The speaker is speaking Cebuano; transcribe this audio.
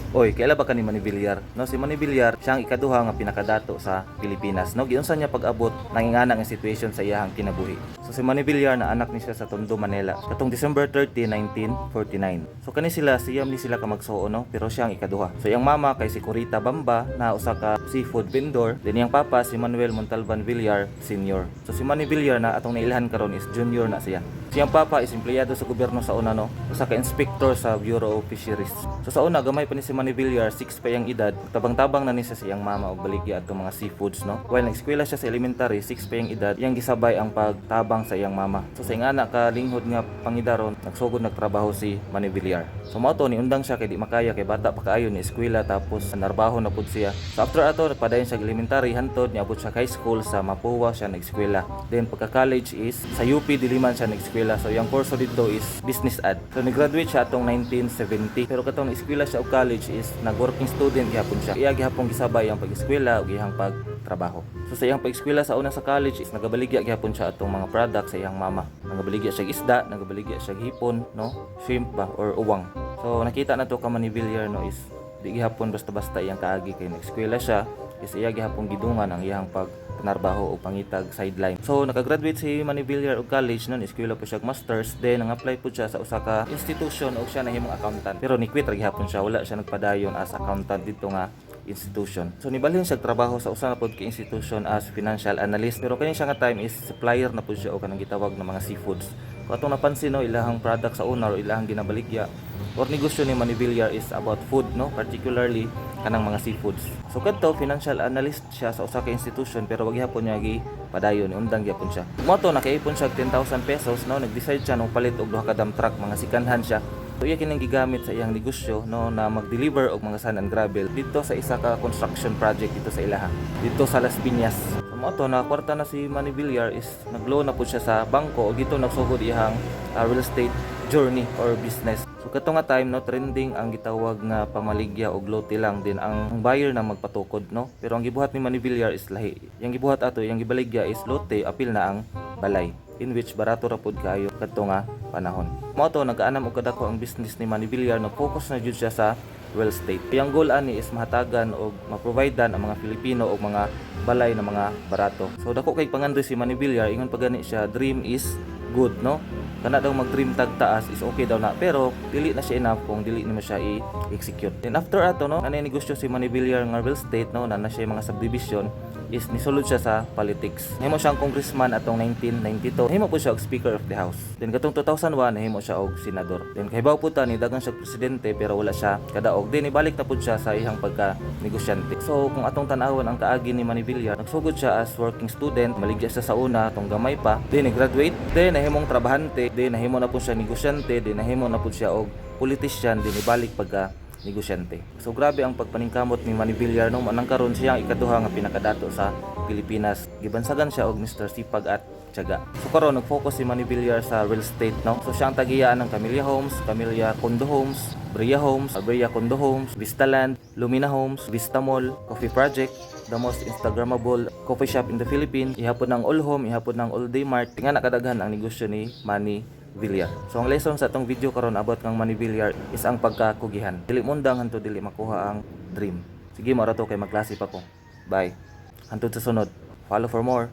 Oy, kaila ba ka ni Manny Villar? No, si Manny Villar, siya ang ikaduha nga pinakadato sa Pilipinas. No, giunsa niya pag-abot nang ingana nga situation sa iyahang kinabuhi? So si Manny Villar na anak ni siya sa Tondo, Manila. Katong December 30, 1949. So kani sila, siyam ni sila ka magsuon, no, pero siya ang ikaduha. So iyang mama kay si Corita Bamba na usa ka seafood vendor, then iyang papa si Manuel Montalban Villar Sr. So si Manny Villar na atong nailhan karon is junior na siya. Siyang papa is empleyado sa gobyerno sa una, no, usa ka inspector sa Bureau of Fisheries. So sa una, gamay pa ni si Manny Villar, 6 pa iyang edad, tabang-tabang na ni siya sa iyang mama og baligya atong mga seafoods, no. While nag-eskwela siya sa elementary, 6 pa iyang edad, iyang gisabay ang pagtabang sa iyang mama. So sa ingana ka linghod nga pangidaron, nagsugod nagtrabaho si Manny Villar. So mao to, niundang siya kay di makaya kay bata pa kaayo ni eskwela tapos narbaho na pud siya. So after ato, nagpadayon siya og elementary hantod niabot siya high school, sa Mapua siya nag-eskwela. Then pagka college is sa UP Diliman siya nag-eskwela. So iyang kurso dito is business ad. So ni-graduate siya atong 1970. Pero katong eskwela siya og college is nag-working student gihapon siya. Iya gihapon gisabay ang pag-eskwela ug iyang pagtrabaho. So sa iyang pag-eskwela sa una sa college is nagabaligya gihapon siya atong mga product sa iyang mama. Nagabaligya siya og isda, nagabaligya siya og hipon, no? Shrimp ba or uwang. So nakita na to ka Manny Villar, no, is di gihapon basta-basta iyang kaagi kay nag-eskwela siya is iya gihapon gidungan ang iyang pag panarbaho o pangitag sideline. So nakagraduate si Manny Villar og college nun, eskwela po siya og masters, then nang-apply po siya sa usa ka institution og siya nahimong accountant. Pero ni-quit ra gihapon siya, wala siya nagpadayon as accountant dito nga institution. So nibalhin siya og trabaho sa usa na pod ka institution as financial analyst, pero kani siya nga time is supplier na pod siya o kanang gitawag na mga seafoods. Kung atong napansin, no, ilahang product sa una or ilahang ginabaligya or negosyo ni Manny Villar is about food, no, particularly kanang mga seafoods. So kadto financial analyst siya sa usa ka institution, pero wag gihapon niya gi padayon, undang gihapon siya. Mao to, nakaipon siya og 10,000 pesos, no, nag-decide siya nung palit og duha ka dump truck, mga second hand siya. So iya kining gigamit sa iyang negosyo, no, na mag-deliver og mga sand and gravel dito sa isa ka construction project dito sa ilaha, dito sa Las Piñas. So mao to, nakakwarta na si Manny Villar is nag-loan na pud siya sa bangko ug dito nagsugod iyang real estate journey or business. So kato nga time, no, trending ang gitawag nga pamaligya og lote lang din ang buyer na magpatukod, no. Pero ang gibuhat ni Manny Villar is lahi. Yang gibuhat ato, yang gibaligya is lote apil na ang balay, in which barato ra pud kaayo kadto nga panahon. Mao to, nagaanam og kadako ang business ni Manny Villar, no, focus na jud siya sa real estate. Yang goal ani is mahatagan og ma-providean ang mga Filipino og mga balay na mga barato. So dako kay pangandoy si Manny Villar, ingon pa gani siya, dream is good, no. Kana daw mag-dream tag taas is okay daw na, pero dili na siya enough kung dili nimo siya i-execute. Then after ato, no, naa negosyo si Manny Villar nga real estate, no, na na siya mga subdivision is nisulod siya sa politics. Nahimo siyang congressman atong 1992. Nahimo po siya og Speaker of the House. Then katong 2001, nahimo siya og senador. Then kahibaw po ta ni dagan siya og presidente, pero wala siya kadaog. Then ibalik na pud siya sa iyang pagka negosyante. So kung atong tan-awon ang kaagi ni Manny Villar, nagsugod siya as working student, maligya siya sa una atong gamay pa. Then nag-graduate, then nahimong trabahante, then nahimo na po siya negosyante, then nahimo na po siya og politician, then ibalik pagka negosyante. So grabe ang pagpaningkamot ni Manny Villar, no, manang karon siya ang ikaduha nga pinakadato sa Pilipinas. Gibansagan siya og Mr. Sipag at Tiyaga. So karon nag-focus si Manny Villar sa real estate, no. So siya ang tagiyaan ng Camilla Homes, Camilla Condo Homes, Bria Homes, Bria Condo Homes, Vistaland, Lumina Homes, Vista Mall, Coffee Project, the most instagrammable coffee shop in the Philippines, ihapon ng All Home, ihapon ng All Day Mart. Nga nakadaghan ang negosyo ni Manny Villar. So ang lesson sa atong video karon about kang Manny Villar is ang pagkakugihan. Dili mundang hantod dili makuha ang dream. Sige, mao ra to kay magklase pa ko. Bye. Hantod sa sunod. Follow for more.